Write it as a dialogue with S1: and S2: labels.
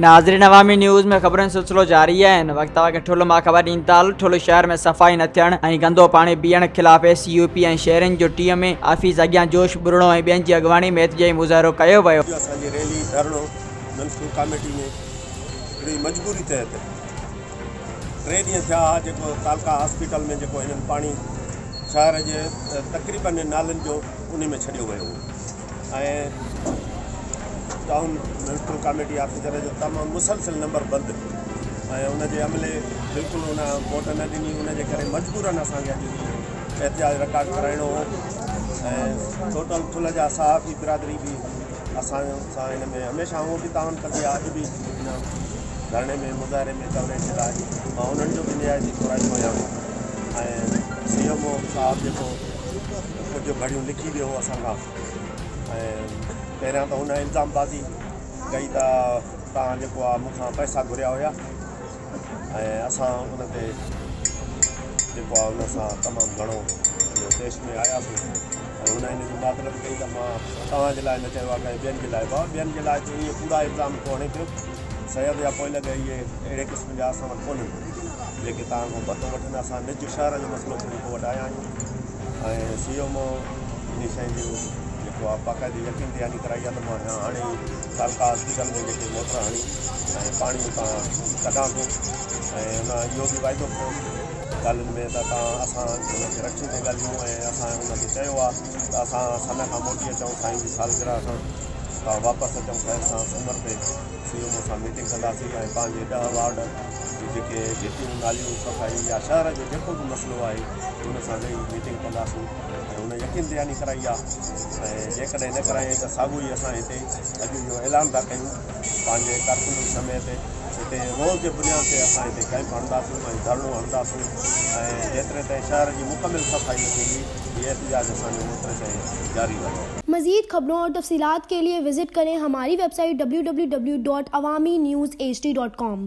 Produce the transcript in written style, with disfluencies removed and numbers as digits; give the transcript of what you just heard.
S1: ناظرين عوامي نيوز ۾ خبرن جو سلسلو جاري آهي. هن وقت اوهان کي ٺل مان خبر ڏيندا هلون ٺل شهر ۾ صفائي نه ٿيڻ ۽ گندو پاڻي بيهڻ خلاف ايس يو پي ۽ شهرين جو ٽي ايم اي آفيس اڳيان جوش ٻرڙو ۽ ٻين جي اڳواڻي ۾ احتجاجي مظاهرو ڪيو ويو.
S2: اڄ اسان جي ريلي ڌرڻو ميونسپل ڪاميٽي ۾ هڪڙي مجبوري تحت ٽي ڏينهن ٿيا ها جيڪو تعلقه هاسپيٽل ۾ جيڪو هنن پاڻي شهر جي تقريبن نالن جو انهي ۾ ڇڏيو ويو هو ۽ ٽائون ميونسپل ڪاميٽي آفيسر جو تمام مسلسل نمبر بند ۽ ان جي عملي بلڪل ان موٽ نه ڏني ان جي ڪري مجبورن اسان کي اڄ احتجاج رڪارڊ ڪرائڻو هو ۽ ٽوٽل ٺل جا صحافي برادري به اسان سان ان ۾ هميشه هونء به تعاون ڪندي آهي اڄ به ان ڌرڻي ۾ مظاهري ۾ ڪوريج جي لاء مان انهن جو به نهايت ئي ٿورائتو آهيان ۽ سي ايم او صاحب جيڪو ڪجهه گهڙيون لکي ويو هو اسان کان ۽ پهريان ته هن الزام بازي ڪئي ته توهان جيڪو آهي مون کان پئسا گهريا هيا ۽ اسان ان تي جيڪو آهي ان سان تمام گهڻو اهو طيش ۾ آياسون ۽ هن ان جي معذرت ڪئي ته مان توهان جي لاء نه چيو آهي ڪنهن ٻين جي لاء بابا ٻين جي لاء ته ائين ڪوڙا الزام ٿو هڻي پيو سيد يا پوئلڳ اهي اهڙي قسم جا اسان وٽ ڪونهن جيڪي توهان کان ڀتو وٺن اسان نج شهر جو مسئلو کڻي تو وٽ آيا آهيون ۽ سي ايم او انهي شيء جو جيڪو آهي باقاعدي يقين دهاني ڪرائي آهي ته مان هاڻي ئي تعلقه هاسپيٽل ۾ جيڪي موٽر هڻي ۽ پاڻي اتان ڪڍان ٿو ۽ ان اهو به واعدو ڪيو ڳالهين ۾ ته تان اسان هن کي رکيون ٿي ڳالهيون ۽ اسان هن کي چيو آهي ته اسان سن کان موٽي اچون سائين جي سالگرهه کان تان واپس اچون خير سان سومر تي سي ايم او سان ميٽنگ ڪنداسين ۽ پنهنجي 10 وارڊ جون جيڪي گهٽيون ناليون صفائي يا شهر جو جيڪو به مسئلو آهي ان سان ويهي ميٽنگ ڪنداسون ۽ هن يقين دهاني ڪرائي آهي ۽ جيڪڏهن نه ڪرايائين ته ساڳيو ئي اسان هتي اڄ اهو اعلان ٿا ڪيون پنهنجي ڪارڪنن سميت هتي روز جي بنياد تي اسان هتي ڪئمپ هڻنداسون ۽ ڌرڻو هڻنداسون ۽ جيتري تائين شهر جي مڪمل صفائي نه ٿيندي هي احتجاج اسان جو اوتري تائين جاري رهندو.
S3: मज़ीद खबरों और तफसीलात के लिए विज़िट करें हमारी वेबसाइट www.awamiNewsHD.com।